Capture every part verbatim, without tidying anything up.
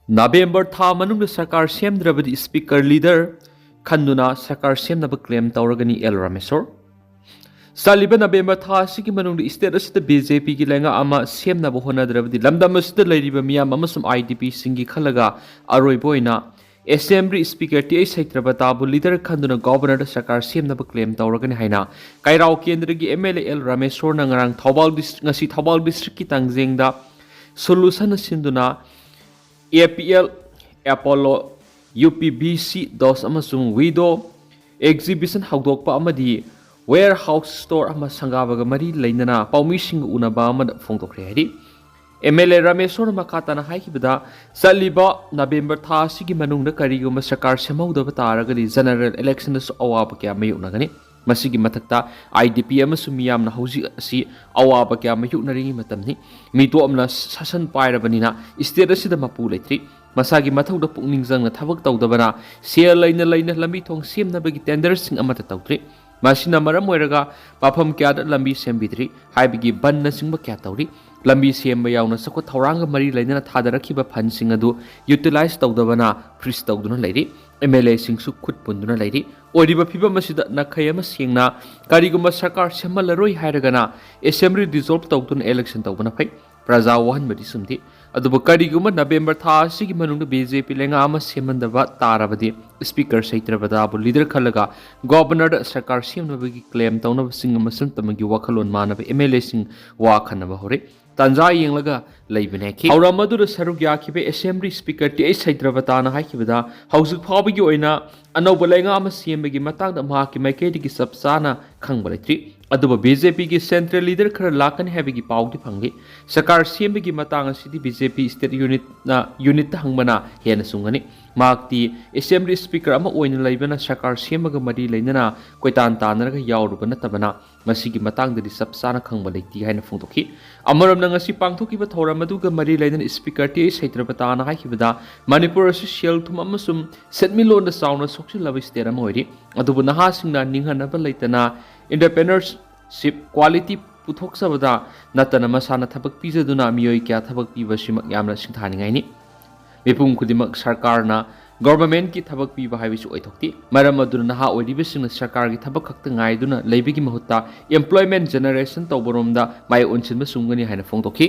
November ꯊꯥ ꯃꯅꯨꯡꯗ ꯁꯔꯀꯥꯔ ꯁꯦꯝꯗ꯭ꯔꯕꯗꯤ ꯁ꯭ꯄꯤꯀꯔ ꯂꯤꯗꯔ ꯈꯟꯗꯨꯅ ꯁꯔꯀꯥꯔ ꯁꯦꯝꯅꯕ ꯀ꯭ꯂꯦꯝ ꯇꯧꯔꯒꯅꯤ ꯑꯦꯜ ꯔꯥꯃꯦꯁꯣꯔ꯫ ꯆꯠꯂꯤꯕ ꯅꯕꯦꯝꯕꯔ ꯊꯥ ꯑꯁꯤꯒꯤ ꯃꯅꯨꯡꯗ ꯁ꯭ꯇꯦꯠ ꯑꯁꯤꯗ ꯕꯤ ꯖꯦ ꯄꯤꯒꯤ ꯂꯩꯉꯥꯛ ꯑꯃ ꯁꯦꯝꯅꯕ ꯍꯣꯠꯅꯗ꯭ꯔꯕꯗꯤ ꯂꯝꯗꯝ ꯑꯁꯤꯗ ꯂꯩꯔꯤꯕ ꯃꯤꯌꯥꯝ ꯑꯃꯁꯨꯡ ꯑꯥꯏ ꯗꯤ ꯄꯤꯁꯤꯡꯒꯤ ꯈꯜꯂꯒ ꯑꯔꯣꯏꯕ ꯑꯣꯏꯅ ꯑꯦꯁꯦꯝꯕ꯭ꯂꯤ ꯁ꯭ꯄꯤꯀꯔ ꯇꯤ ꯑꯩꯆ ꯁꯩꯇ꯭ꯔꯕꯇꯥꯕꯨ ꯂꯤꯗꯔ ꯈꯟꯗꯨꯅ ꯒꯣꯕꯔꯅꯔꯗ ꯁꯔꯀꯥꯔ ꯁꯦꯝꯅꯕ ꯀ꯭ꯂꯦꯝ ꯇꯧꯔꯒꯅꯤ ꯍꯥꯏꯅ ꯀꯩꯔꯥꯎ ꯀꯦꯟꯗ꯭ꯔꯒꯤ ꯑꯦꯝ ꯑꯦꯜ ꯑꯦ ꯑꯦꯜ ꯔꯥꯃꯦꯁꯣꯔꯅ ꯉꯔꯥꯡ ꯊꯧꯕꯥꯜ ꯗꯤꯁ-, ꯉꯁꯤ ꯊꯧꯕꯥꯜ ꯗꯤꯁꯇ꯭ꯔꯤꯛꯀꯤ ꯇꯥꯡꯖꯦꯡꯗ ꯁꯣꯂꯨꯁꯟꯅ ꯁꯤꯟꯗꯨꯅ A P L, Apollo, U P B C ꯗꯣꯁ ꯑꯃꯁꯨꯡ ꯋꯤꯗꯣ ꯑꯦꯛꯖꯤꯕꯤꯁꯟ ꯍꯧꯗꯣꯛꯄ ꯑꯃꯗꯤ ꯋꯦꯌꯔ ꯍꯥꯎꯁ ꯁ꯭ꯇꯣꯔ ꯑꯃ ꯁꯪꯒꯥꯕꯒ ꯃꯔꯤ ꯂꯩꯅꯅ ꯄꯥꯎꯃꯤꯁꯤꯡꯒ ꯎꯅꯕ ꯑꯃꯗ ꯐꯣꯡꯗꯣꯛꯈ꯭ꯔꯦ ꯍꯥꯏꯔꯤ꯫ ꯑꯦꯝ ꯑꯦꯜ ꯑꯦ ꯔꯥꯃꯦꯁꯣꯔꯅ ꯃꯈꯥ ꯇꯥꯅ ꯍꯥꯏꯈꯤꯕꯗ, ꯆꯠꯂꯤꯕ ꯅꯕꯦꯝꯕꯔ ꯊꯥ ꯑꯁꯤꯒꯤ ꯃꯅꯨꯡꯗ ꯀꯔꯤꯒꯨꯝꯕ ꯁꯔꯀꯥꯔ ꯁꯦꯝꯍꯧꯗꯕ ꯇꯥꯔꯒꯗꯤ ꯖꯦꯅꯔꯦꯜ ꯏꯂꯦꯛꯁꯟꯗꯁꯨ ꯑꯋꯥꯕ ꯀꯌꯥ ꯃꯥꯌꯣꯛꯅꯒꯅꯤ꯫ ꯃꯁꯤꯒꯤ ꯃꯊꯛꯇ, ꯑꯥꯏ ꯗꯤ ꯄꯤ ꯑꯃꯁꯨꯡ ꯃꯤꯌꯥꯝꯅ ꯍꯧꯖꯤꯛ ꯑꯁꯤ ꯑꯋꯥꯕ ꯀꯌꯥ ꯃꯥꯌꯣꯛꯅꯔꯤꯉꯩ ꯃꯇꯝꯅꯤ꯫ ꯃꯤꯇꯣꯞ ꯑꯃꯅ ꯁꯥꯁꯟ ꯄꯥꯏꯔꯕꯅꯤꯅ ꯁ꯭ꯇꯦꯠ ꯑꯁꯤꯗ ꯃꯄꯨ ꯂꯩꯇ꯭ꯔꯤ꯫ ꯃꯁꯥꯒꯤ ꯃꯊꯧꯗ ꯄꯨꯛꯅꯤꯡ ꯆꯪꯅ ꯊꯕꯛ ꯇꯧꯗꯕꯅ ꯁꯦꯜ ꯂꯩꯅ ꯂꯩꯅ ꯂꯝꯕꯤ ꯊꯣꯡ ꯁꯦꯝꯅꯕꯒꯤ ꯇꯦꯟꯗꯔꯁꯤꯡ ꯑꯃꯠꯇ ꯇꯧꯗ꯭ꯔꯤ꯫ ꯃꯁꯤꯅ ꯃꯔꯝ ꯑꯣꯏꯔꯒ ꯃꯐꯝ ꯀꯌꯥꯗ ꯂꯝꯕꯤ ꯁꯦꯝꯕꯤꯗ꯭ꯔꯤ ꯍꯥꯏꯕꯒꯤ ꯕꯟꯅꯆꯤꯡꯕ ꯀꯌꯥ ꯇꯧꯔꯤ꯫ ꯂꯝꯕꯤ ꯁꯦꯝꯕ ꯌꯥꯎꯅ ꯆꯥꯎꯈꯠ ꯊꯧꯔꯥꯡꯒ ꯃꯔꯤ ꯂꯩꯅꯅ ꯊꯥꯗꯔꯛꯈꯤꯕ ꯐꯟꯁꯤꯡ ꯑꯗꯨ ꯌꯨꯇꯤꯂꯥꯏꯖ ꯇꯧꯗꯕꯅ ꯐ꯭ꯔꯤꯖ ꯇꯧꯗꯨꯅ ꯂꯩꯔꯤ꯫ ꯑꯦꯝ ꯑꯦꯜ ꯑꯦꯁꯤꯡꯁꯨ ꯈꯨꯠ ꯄꯨꯟꯗꯨꯅ ꯂꯩꯔꯤ꯫ ꯑꯣꯏꯔꯤꯕ ꯐꯤꯕꯝ ꯑꯁꯤꯗ ꯅꯥꯈꯩ ꯑꯃ ꯁꯦꯡꯅ ꯀꯔꯤꯒꯨꯝꯕ ꯁꯔꯀꯥꯔ ꯁꯦꯝꯍꯜꯂꯔꯣꯏ ꯍꯥꯏꯔꯒꯅ ꯑꯦꯁꯦꯝꯕ꯭ꯂꯤ ꯗꯤꯖꯣꯜꯕ ꯇꯧꯗꯨꯅ ꯏꯂꯦꯛꯁꯟ ꯇꯧꯕꯅ ꯐꯩ꯫ ꯄ꯭ꯔꯖꯥ ꯋꯥꯍꯟꯕꯗꯤ ꯆꯨꯝꯗꯦ꯫ ꯑꯗꯨꯕꯨ ꯀꯔꯤꯒꯨꯝꯕ ꯅꯕꯦꯝꯕꯔ ꯊꯥ ꯑꯁꯤꯒꯤ ꯃꯅꯨꯡꯗ ꯕꯤ ꯖꯦ ꯄꯤ ꯂꯩꯉꯥꯛ ꯑꯃ ꯁꯦꯝꯍꯟꯗꯕ ꯇꯥꯔꯕꯗꯤ ꯁ꯭ꯄꯤꯀꯔ ꯁꯩꯇ꯭ꯔꯕꯇꯥꯕꯨ ꯂꯤꯗꯔ ꯈꯜꯂꯒ ꯒꯣꯕꯔꯅꯔꯗ ꯁꯔꯀꯥꯔ ꯁꯦꯝꯅꯕꯒꯤ ꯀ꯭ꯂꯦꯝ ꯇꯧꯅꯕꯁꯤꯡ ꯑꯃꯁꯨꯡ ꯇꯝꯃꯒꯤ ꯋꯥꯈꯜꯂꯣꯟ ꯃꯥꯟꯅꯕ ꯑꯦꯝ ꯑꯦꯜ ꯑꯦꯁꯤꯡ ꯋꯥ ꯈꯟꯅꯕ ꯍꯧꯔꯦ꯫ ꯇꯥꯟꯖꯥ ꯌꯦꯡꯂꯒ ꯂꯩꯕꯅꯦ꯫ ꯊꯧꯔꯝ ꯑꯗꯨꯗ ꯁꯔꯨꯛ ꯌꯥꯈꯤꯕ ꯑꯦꯁꯦꯝꯕ꯭ꯂꯤ ꯁ꯭ꯄꯤꯀꯔ ꯇꯤ ꯑꯩꯆ ꯁꯩꯇ꯭ꯔꯕꯇꯥꯅ ꯍꯥꯏꯈꯤꯕꯗ, ꯍꯧꯖꯤꯛ ꯐꯥꯎꯕꯒꯤ ꯑꯣꯏꯅ ꯑꯅꯧꯕ ꯂꯩꯉꯥꯛ ꯑꯃ ꯁꯦꯝꯕꯒꯤ ꯃꯇꯥꯡꯗ ꯃꯍꯥꯛꯀꯤ ꯃꯥꯏꯀꯩꯗꯒꯤ ꯆꯞ ꯆꯥꯅ ꯈꯪꯕ ꯂꯩꯇ꯭ꯔꯤ꯫ ꯑꯗꯨꯕꯨ ꯕꯤ ꯖꯦ ꯄꯤꯒꯤ ꯁꯦꯟꯇ꯭ꯔꯦꯜ ꯂꯤꯗꯔ ꯈꯔ ꯂꯥꯛꯀꯅꯤ ꯍꯥꯏꯕꯒꯤ ꯄꯥꯎꯗꯤ ꯐꯪꯂꯤ꯫ ꯁꯔꯀꯥꯔ ꯁꯦꯝꯕꯒꯤ ꯃꯇꯥꯡ ꯑꯁꯤꯗꯤ ꯕꯤ ꯖꯦ ꯄꯤ ꯁ꯭ꯇꯦꯠ ꯌꯨꯅꯤꯠꯅ, ꯌꯨꯅꯤꯠꯇ ꯍꯪꯕꯅ ꯍꯦꯟꯅ ꯆꯨꯝꯒꯅꯤ꯫ ꯃꯍꯥꯛꯇꯤ ꯑꯦꯁꯦꯝꯕ꯭ꯂꯤ ꯁ꯭ꯄꯤꯀꯔ ꯑꯃ ꯑꯣꯏꯅ ꯂꯩꯕꯅ ꯁꯔꯀꯥꯔ ꯁꯦꯝꯕꯒ ꯃꯔꯤ ꯂꯩꯅꯅ ꯀꯣꯏꯇꯥꯟ ꯇꯥꯟꯅꯔꯒ ꯌꯥꯎꯔꯨꯕ ꯅꯠꯇꯕꯅ, ꯃꯁꯤꯒꯤ ꯃꯇꯥꯡꯗꯗꯤ ꯆꯞ ꯆꯥꯅ ꯈꯪꯕ ꯂꯩꯇꯦ ꯍꯥꯏꯅ ꯐꯣꯡꯗꯣꯛꯈꯤ꯫ ꯑꯃꯔꯣꯝꯗ, ꯉꯁꯤ ꯄꯥꯡꯊꯣꯛꯈꯤꯕ ꯊꯧꯔꯝ ꯑꯗꯨꯒ ꯃꯔꯤ ꯂꯩꯅꯅ ꯁ꯭ꯄꯤꯀꯔ ꯇꯤ ꯑꯩꯆ ꯁꯩꯇ꯭ꯔꯕꯇꯥꯅ ꯍꯥꯏꯈꯤꯕꯗ, ꯃꯅꯤꯄꯨꯔ ꯑꯁꯤ ꯁꯦꯜ ꯊꯨꯝ ꯑꯃꯁꯨꯡ ꯁꯦꯟꯃꯤꯠꯂꯣꯟꯗ ꯆꯥꯎꯅ ꯁꯣꯛꯆꯤꯜꯂꯕ ꯁ꯭ꯇꯦꯠ ꯑꯃ ꯑꯣꯏꯔꯤ꯫ ꯑꯗꯨꯕꯨ ꯅꯍꯥꯁꯤꯡꯅ ꯅꯤꯡꯍꯟꯅꯕ ꯂꯩꯇꯅ entrepreneurship quality ꯄꯨꯊꯣꯛꯆꯕꯗ ꯅꯠꯇꯅ ꯃꯁꯥꯅ ꯊꯕꯛ ꯄꯤꯖꯗꯨꯅ ꯃꯤꯑꯣꯏ ꯀꯌꯥ ꯊꯕꯛ ꯄꯤꯕꯁꯤꯃꯛ ꯌꯥꯝꯅ ꯁꯤꯡꯊꯥꯅꯤꯡꯉꯥꯏꯅꯤ꯫ ꯃꯤꯄꯨꯝ ꯈꯨꯗꯤꯡꯃꯛ ꯁꯔꯀꯥꯔꯅ ꯒꯣꯚꯔꯟꯃꯦꯟꯠꯀꯤ ꯊꯕꯛ ꯄꯤꯕ ꯍꯥꯏꯕꯁꯤ ꯑꯣꯏꯊꯣꯛꯇꯦ꯫ ꯃꯔꯝ ꯑꯗꯨꯅ ꯅꯍꯥ ꯑꯣꯏꯔꯤꯕꯁꯤꯡꯅ ꯁꯔꯀꯥꯔꯒꯤ ꯊꯕꯛ ꯈꯛꯇ ꯉꯥꯏꯗꯨꯅ ꯂꯩꯕꯒꯤ ꯃꯍꯨꯠꯇ employment generation ꯇꯧꯕꯔꯣꯝꯗ ꯃꯥꯏ ꯑꯣꯟꯁꯤꯟꯕ ꯆꯨꯝꯒꯅꯤ ꯍꯥꯏꯅ ꯐꯣꯡꯗꯣꯛꯈꯤ꯫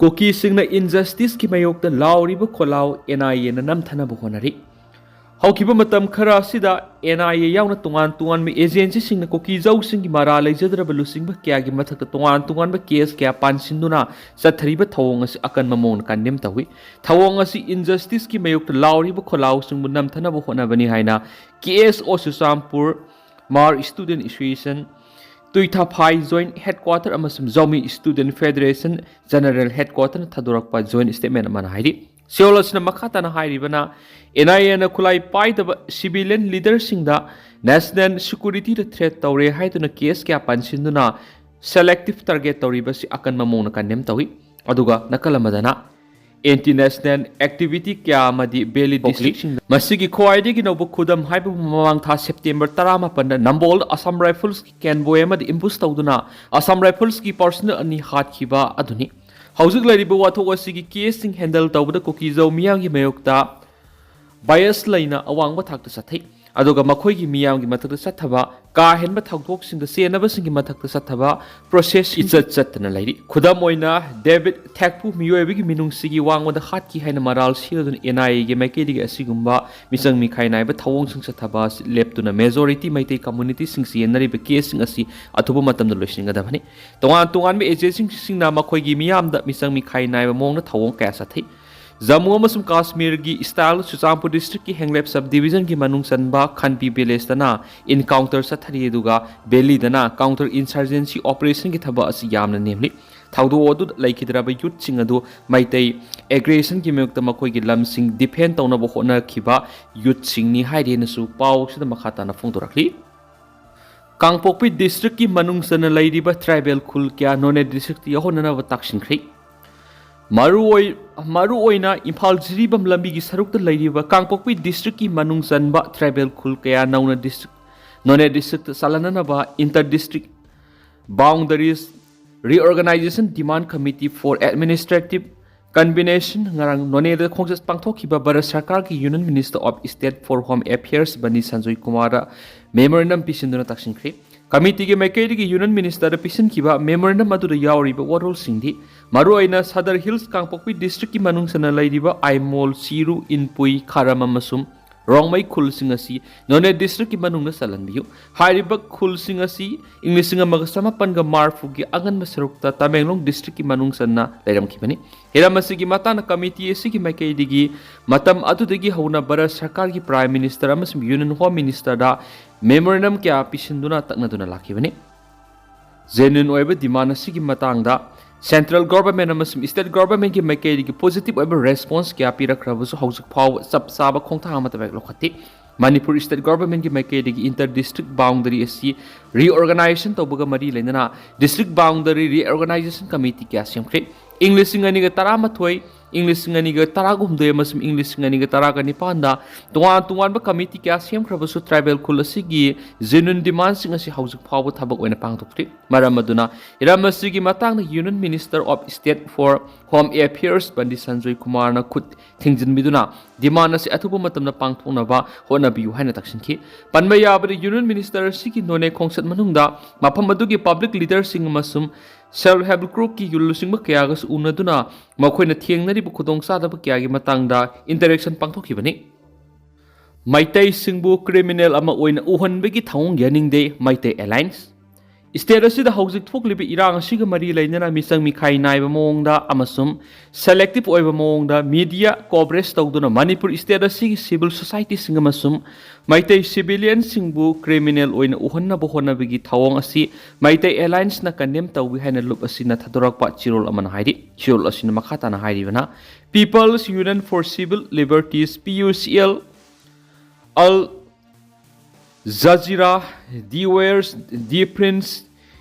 ꯀꯨꯀꯤꯁꯤꯡꯅ injusticeꯀꯤ ꯃꯥꯌꯣꯛꯇ ꯂꯥꯎꯔꯤꯕ ꯈꯣꯜꯂꯥꯎ NIAꯅ ꯅꯝꯊꯅꯕ ꯍꯣꯠꯅꯔꯤ꯫ ꯍꯧꯈꯤꯕ ꯃꯇꯝ ꯈꯔ ꯑꯁꯤꯗ NIA ꯌꯥꯎꯅ ꯇꯣꯉꯥꯟ ꯇꯣꯉꯥꯟꯕ agencyꯁꯤꯡꯅ ꯀꯨꯀꯤꯖꯧꯁꯤꯡꯒꯤ ꯃꯔꯥꯜ ꯂꯩꯖꯗ꯭ꯔꯕ ꯂꯨꯆꯤꯡꯕ ꯀꯌꯥꯒꯤ ꯃꯊꯛꯇ ꯇꯣꯉꯥꯟ ꯇꯣꯉꯥꯟꯕ case ꯀꯌꯥ ꯄꯥꯟꯁꯤꯟꯗꯨꯅ ꯆꯠꯊꯔꯤꯕ ꯊꯧꯑꯣꯡ ꯑꯁꯤ ꯑꯀꯟꯕ ꯃꯑꯣꯡꯗ condemn ꯇꯧꯏ꯫ ꯊꯧꯑꯣꯡ ꯑꯁꯤ injusticeꯀꯤ ꯃꯥꯌꯣꯛꯇ ꯂꯥꯎꯔꯤꯕ ꯈꯣꯜꯂꯥꯎꯁꯤꯡꯕꯨ ꯅꯝꯊꯅꯕ ꯍꯣꯠꯅꯕꯅꯤ ꯍꯥꯏꯅ KSO Churachandpur, Hmar Student Association, ꯇꯨꯏꯊꯥꯐꯥꯏ Joint Headquarter ꯑꯃꯁꯨꯡ ꯖꯥꯎꯃꯤ Student Federation General Headquarterꯅ ꯊꯥꯗꯣꯔꯛꯄ joint statement ꯑꯃꯅ ꯍꯥꯏꯔꯤ꯫ ꯁꯤꯑꯣꯜ ꯑꯁꯤꯅ ꯃꯈꯥ ꯇꯥꯅ ꯍꯥꯏꯔꯤꯕꯅ, NIAꯅ ꯈꯨꯠꯂꯥꯏ ꯄꯥꯏꯗꯕ civilian leaderꯁꯤꯡꯗ national securityꯗ threat ꯇꯧꯔꯦ ꯍꯥꯏꯗꯨꯅ case ꯀꯌꯥ ꯄꯥꯟꯁꯤꯟꯗꯨꯅ selective target ꯇꯧꯔꯤꯕꯁꯤ ꯑꯀꯟꯕ ꯃꯑꯣꯡꯗ condemn ꯇꯧꯏ꯫ ꯑꯗꯨꯒ ꯅꯥꯀꯜ ꯑꯃꯗꯅ, anti-national activity ꯀꯌꯥ ꯑꯃꯗꯤ valley ꯊꯣꯛꯂꯤ꯫ Districtꯁꯤꯡꯗ ꯃꯁꯤꯒꯤ ꯈ꯭ꯋꯥꯏꯗꯒꯤ ꯅꯧꯕ ꯈꯨꯗꯝ ꯍꯥꯏꯕꯕꯨ ꯃꯃꯥꯡ ꯊꯥ September ꯇꯔꯥꯃꯥꯄꯟꯗ ꯅꯝꯕꯣꯜꯗ Assam Riflesꯀꯤ convoy ꯑꯃꯗ ambush ꯇꯧꯗꯨꯅ Assam Riflesꯀꯤ personnel ꯑꯅꯤ ꯍꯥꯠꯈꯤꯕ ꯑꯗꯨꯅꯤ꯫ ꯍꯧꯖꯤꯛ ꯂꯩꯔꯤꯕ ꯋꯥꯊꯣꯛ ꯑꯁꯤꯒꯤ caseꯁꯤꯡ handle ꯇꯧꯕꯗ ꯀꯨꯀꯤꯖꯧ ꯃꯤꯌꯥꯝꯒꯤ ꯃꯥꯌꯣꯛꯇ bias ꯂꯩꯅ ꯑꯋꯥꯡꯕ ꯊꯥꯛꯇ ꯆꯠꯊꯩ꯫ ꯑꯗꯨꯒ ꯃꯈꯣꯏꯒꯤ ꯃꯤꯌꯥꯝꯒꯤ ꯃꯊꯛꯇ ꯆꯠꯊꯕ ꯀꯥ ꯍꯦꯟꯕ ꯊꯧꯗꯣꯛꯁꯤꯡꯗ ꯆꯦꯟꯅꯕꯁꯤꯡꯒꯤ ꯃꯊꯛꯇ ꯆꯠꯊꯕ process ꯏꯆꯠ ꯆꯠꯇꯅ ꯂꯩꯔꯤ꯫ ꯈꯨꯗꯝ ꯑꯣꯏꯅ, ꯗꯦꯕꯤꯠ ꯊꯦꯛꯄꯨ ꯃꯤꯑꯣꯏꯕꯒꯤ ꯃꯤꯅꯨꯡꯁꯤꯒꯤ ꯋꯥꯡꯃꯗ ꯍꯥꯠꯈꯤ ꯍꯥꯏꯅ ꯃꯔꯥꯜ ꯁꯤꯔꯗꯨꯅ NIAꯒꯤ ꯃꯥꯏꯀꯩꯗꯒꯤ ꯑꯁꯤꯒꯨꯝꯕ ꯃꯤꯆꯪ ꯃꯤꯈꯥꯏ ꯅꯥꯏꯕ ꯊꯧꯑꯣꯡꯁꯤꯡ ꯆꯠꯊꯕ ꯑꯁꯤ ꯂꯦꯞꯇꯨꯅ majority ꯃꯩꯇꯩ communityꯁꯤꯡ ꯆꯦꯟꯅꯔꯤꯕ caseꯁꯤꯡ ꯑꯁꯤ ꯑꯊꯨꯕ ꯃꯇꯝꯗ ꯂꯣꯏꯁꯤꯟꯒꯗꯕꯅꯤ꯫ ꯇꯣꯉꯥꯟ ꯇꯣꯉꯥꯟꯕ agencyꯁꯤꯡꯅ ꯃꯈꯣꯏꯒꯤ ꯃꯤꯌꯥꯝꯗ ꯃꯤꯆꯪ ꯃꯤꯈꯥꯏ ꯅꯥꯏꯕ ꯃꯑꯣꯡꯗ ꯊꯧꯑꯣꯡ ꯀꯌꯥ ꯆꯠꯊꯩ꯫ ꯖꯝꯃꯨ ꯑꯃꯁꯨꯡ ꯀꯥꯁꯃꯤꯔꯒꯤ style ꯆꯨꯔꯆꯥꯟꯄꯨꯔ districtꯀꯤ ꯍꯦꯡꯂꯦꯞ sub divisionꯒꯤ ꯃꯅꯨꯡ ꯆꯟꯕ ꯈꯟꯕꯤ villageꯇꯅ encounter ꯆꯠꯊꯔꯤ, ꯑꯗꯨꯒ valleyꯗꯅ counter insurgency operationꯒꯤ ꯊꯕꯛ ꯑꯁꯤ ꯌꯥꯝꯅ ꯅꯦꯝꯂꯤ꯫ ꯊꯧꯗꯣꯛ ꯑꯗꯨꯗ ꯂꯩꯈꯤꯗ꯭ꯔꯕ youthꯁꯤꯡ ꯑꯗꯨ ꯃꯩꯇꯩ aggressionꯒꯤ ꯃꯥꯌꯣꯛꯇ ꯃꯈꯣꯏꯒꯤ ꯂꯝꯁꯤꯡ defend ꯇꯧꯅꯕ ꯍꯣꯠꯅꯈꯤꯕ youthꯁꯤꯡꯅꯤ ꯍꯥꯏꯔꯤ ꯍꯥꯏꯅꯁꯨ ꯄꯥꯎ ꯑꯁꯤꯗ ꯃꯈꯥ ꯇꯥꯅ ꯐꯣꯡꯗꯣꯔꯛꯂꯤ꯫ ꯀꯥꯡꯄꯣꯛꯄꯤ districtꯀꯤ ꯃꯅꯨꯡ ꯆꯟꯅ ꯂꯩꯔꯤꯕ tribal ꯈꯨꯜ ꯀꯌꯥ ꯅꯣꯅꯦ districtꯇ ꯌꯧꯍꯟꯅꯅꯕ ꯇꯛꯁꯤꯟꯈ꯭ꯔꯦ꯫ ꯃꯔꯨꯑꯣꯏ-, ꯃꯔꯨꯑꯣꯏꯅ ꯏꯝꯐꯥꯜ ꯖꯤꯔꯤꯕꯥꯝ ꯂꯝꯕꯤꯒꯤ ꯁꯔꯨꯛꯇ ꯂꯩꯔꯤꯕ ꯀꯥꯡꯄꯣꯛꯄꯤ districtꯀꯤ ꯃꯅꯨꯡ ꯆꯟꯕ tribal ꯈꯨꯜ ꯀꯌꯥ ꯅꯧꯅ district, Noney districtꯇ ꯆꯜꯍꯟꯅꯅꯕ Inter District Boundaries Reorganization Demand Committee for Administrative Convention ꯉꯔꯥꯡ ꯅꯣꯅꯦꯗ ꯈꯣꯡꯆꯠ ꯄꯥꯡꯊꯣꯛꯈꯤꯕ ꯚꯥꯔꯠ ꯁꯔꯀꯥꯔꯒꯤ Union Minister of State for Home Affairs ꯕꯟꯗꯤ Sanjoy ꯀꯨꯃꯥꯔꯗ memorandum ꯄꯤꯁꯤꯟꯗꯨꯅ ꯇꯥꯛꯁꯤꯟꯈ꯭ꯔꯤ꯫ ꯀꯃꯤꯇꯤꯒꯤ ꯃꯥꯏꯀꯩꯗꯒꯤ Union Ministerꯗ ꯄꯤꯁꯤꯟꯈꯤꯕ memorandum ꯑꯗꯨꯗ ꯌꯥꯎꯔꯤꯕ ꯋꯥꯔꯣꯜꯁꯤꯡꯗꯤ ꯃꯔꯨꯑꯣꯏꯅ ꯁꯗꯔ ꯍꯤꯜꯁ ꯀꯥꯡꯄꯣꯛꯄꯤ districtꯀꯤ ꯃꯅꯨꯡ ꯆꯟꯅ ꯂꯩꯔꯤꯕ ꯑꯥꯏꯃꯣꯜ, ꯆꯤꯔꯨ, ꯏꯟꯄꯨꯏ, ꯈꯥꯔꯝ ꯑꯃꯁꯨꯡ ꯔꯣꯡꯃꯩ ꯈꯨꯜꯁꯤꯡ ꯑꯁꯤ ꯅꯣꯅꯦ districtꯀꯤ ꯃꯅꯨꯡꯗ ꯆꯜꯍꯟꯕꯤꯌꯨ꯫ ꯍꯥꯏꯔꯤꯕ ꯈꯨꯜꯁꯤꯡ ꯑꯁꯤ ꯏꯪ ꯂꯤꯁꯤꯡ ꯑꯃꯒ ꯆꯃꯥꯄꯟꯒ ꯃꯔꯐꯨꯒꯤ ꯑꯉꯟꯕ ꯁꯔꯨꯛꯇ ꯇꯃꯦꯡꯂꯣꯡ districtꯀꯤ ꯃꯅꯨꯡ ꯆꯟꯅ ꯂꯩꯔꯝꯈꯤꯕꯅꯤ꯫ ꯍꯤꯔꯝ ꯑꯁꯤꯒꯤ ꯃꯇꯥꯡꯗ ꯀꯃꯤꯇꯤ ꯑꯁꯤꯒꯤ ꯃꯥꯏꯀꯩꯗꯒꯤ ꯃꯇꯝ ꯑꯗꯨꯗꯒꯤ ꯍꯧꯅ ꯚꯥꯔꯠ ꯁꯔꯀꯥꯔꯒꯤ Prime Minister ꯑꯃꯁꯨꯡ Union Home Ministerꯗ memorandum ꯀꯌꯥ ꯄꯤꯁꯤꯟꯗꯨꯅ ꯇꯛꯅꯗꯨꯅ ꯂꯥꯛꯈꯤꯕꯅꯤ꯫ Genuine ꯑꯣꯏꯕ demand ꯑꯁꯤꯒꯤ ꯃꯇꯥꯡꯗ central government ꯑꯃꯁꯨꯡ state governmentꯀꯤ ꯃꯥꯏꯀꯩꯗꯒꯤ positive ꯑꯣꯏꯕ response ꯀꯌꯥ ꯄꯤꯔꯛꯈ꯭ꯔꯕꯁꯨ ꯍꯧꯖꯤꯛ ꯐꯥꯎꯕ ꯆꯞ ꯆꯥꯕ ꯈꯣꯡꯊꯥꯡ ꯑꯃꯠꯇ ꯍꯦꯛ ꯂꯧꯈꯠꯇꯦ꯫ ꯃꯅꯤꯄꯨꯔ state governmentꯀꯤ ꯃꯥꯏꯀꯩꯗꯒꯤ inter district boundary ꯑꯁꯤ reorganization ꯇꯧꯕꯒ ꯃꯔꯤ ꯂꯩꯅꯅ district boundary reorganization committee ꯀꯌꯥ ꯁꯦꯝꯈ꯭ꯔꯦ꯫ ꯏꯪ ꯂꯤꯁꯤꯡ ꯑꯅꯤꯒ ꯇꯔꯥꯃꯥꯊꯣꯏ, ꯏꯪ ꯂꯤꯁꯤꯡ ꯑꯅꯤꯒ ꯇꯔꯥꯍꯨꯝꯗꯣꯏ ꯑꯃꯁꯨꯡ ꯏꯪ ꯂꯤꯁꯤꯡ ꯑꯅꯤꯒ ꯇꯔꯥꯒ ꯅꯤꯄꯥꯟꯗ ꯇꯣꯉꯥꯟ ꯇꯣꯉꯥꯟꯕ committee ꯀꯌꯥ ꯁꯦꯝꯈ꯭ꯔꯕꯁꯨ tribal ꯈꯨꯜ ꯑꯁꯤꯒꯤ genuine demandꯁꯤꯡ ꯑꯁꯤ ꯍꯧꯖꯤꯛ ꯐꯥꯎꯕ ꯊꯕꯛ ꯑꯣꯏꯅ ꯄꯥꯡꯊꯣꯛꯇ꯭ꯔꯤ꯫ ꯃꯔꯝ ꯑꯗꯨꯅ ꯍꯤꯔꯝ ꯑꯁꯤꯒꯤ ꯃꯇꯥꯡꯗ Union Minister of State for Home Affairs ꯕꯟꯗꯤ Sanjoy ꯀꯨꯃꯥꯔꯅ ꯈꯨꯠ ꯊꯤꯡꯖꯤꯟꯕꯤꯗꯨꯅ demand ꯑꯁꯤ ꯑꯊꯨꯕ ꯃꯇꯝꯗ ꯄꯥꯡꯊꯣꯛꯅꯕ ꯍꯣꯠꯅꯕꯤꯌꯨ ꯍꯥꯏꯅ ꯇꯛꯁꯤꯟꯈꯤ꯫ ꯄꯟꯕ ꯌꯥꯕꯗ Union Minister ꯑꯁꯤꯒꯤ ꯅꯣꯅꯦ ꯈꯣꯡꯆꯠ ꯃꯅꯨꯡꯗ ꯃꯐꯝ ꯑꯗꯨꯒꯤ public leaderꯁꯤꯡ ꯑꯃꯁꯨꯡ self help groupꯀꯤ ꯂꯨꯆꯤꯡꯕ ꯀꯌꯥꯒꯁꯨ ꯎꯅꯗꯨꯅ ꯃꯈꯣꯏꯅ ꯊꯦꯡꯅꯔꯤꯕ ꯈꯨꯗꯣꯡꯆꯥꯗꯕ ꯀꯌꯥꯒꯤ ꯃꯇꯥꯡꯗ interaction ꯄꯥꯡꯊꯣꯛꯈꯤꯕꯅꯤ꯫ ꯃꯩꯇꯩꯁꯤꯡꯕꯨ criminal ꯑꯃ ꯑꯣꯏꯅ ꯎꯍꯟꯕꯒꯤ ꯊꯧꯑꯣꯡ ꯌꯥꯅꯤꯡꯗꯦ, ꯃꯩꯇꯩ Alliance꯫ State ꯑꯁꯤꯗ ꯍꯧꯖꯤꯛ ꯊꯣꯛꯂꯤꯕ ꯏꯔꯥꯡ ꯑꯁꯤꯒ ꯃꯔꯤ ꯂꯩꯅꯅ ꯃꯤꯆꯪ ꯃꯤꯈꯥꯏ ꯅꯥꯏꯕ ꯃꯑꯣꯡꯗ ꯑꯃꯁꯨꯡ selective ꯑꯣꯏꯕ ꯃꯑꯣꯡꯗ media coverage ꯇꯧꯗꯨꯅ ꯃꯅꯤꯄꯨꯔ state ꯑꯁꯤꯒꯤ civil societyꯁꯤꯡ ꯑꯃꯁꯨꯡ ꯃꯩꯇꯩ civilianꯁꯤꯡꯕꯨ criminal ꯑꯣꯏꯅ ꯎꯍꯟꯅꯕ ꯍꯣꯠꯅꯕꯒꯤ ꯊꯧꯑꯣꯡ ꯑꯁꯤ ꯃꯩꯇꯩ Allianceꯅ condemn ꯇꯧꯏ ꯍꯥꯏꯅ ꯂꯨꯞ ꯑꯁꯤꯅ ꯊꯥꯗꯣꯔꯛꯄ ꯆꯦꯔꯣꯜ ꯑꯃꯅ ꯍꯥꯏꯔꯤ꯫ ꯆꯦꯔꯣꯜ ꯑꯁꯤꯅ ꯃꯈꯥ ꯇꯥꯅ ꯍꯥꯏꯔꯤꯕꯅ, People's Union for Civil Liberties, P U C L, Al Jazeera, The Wires, The Prince,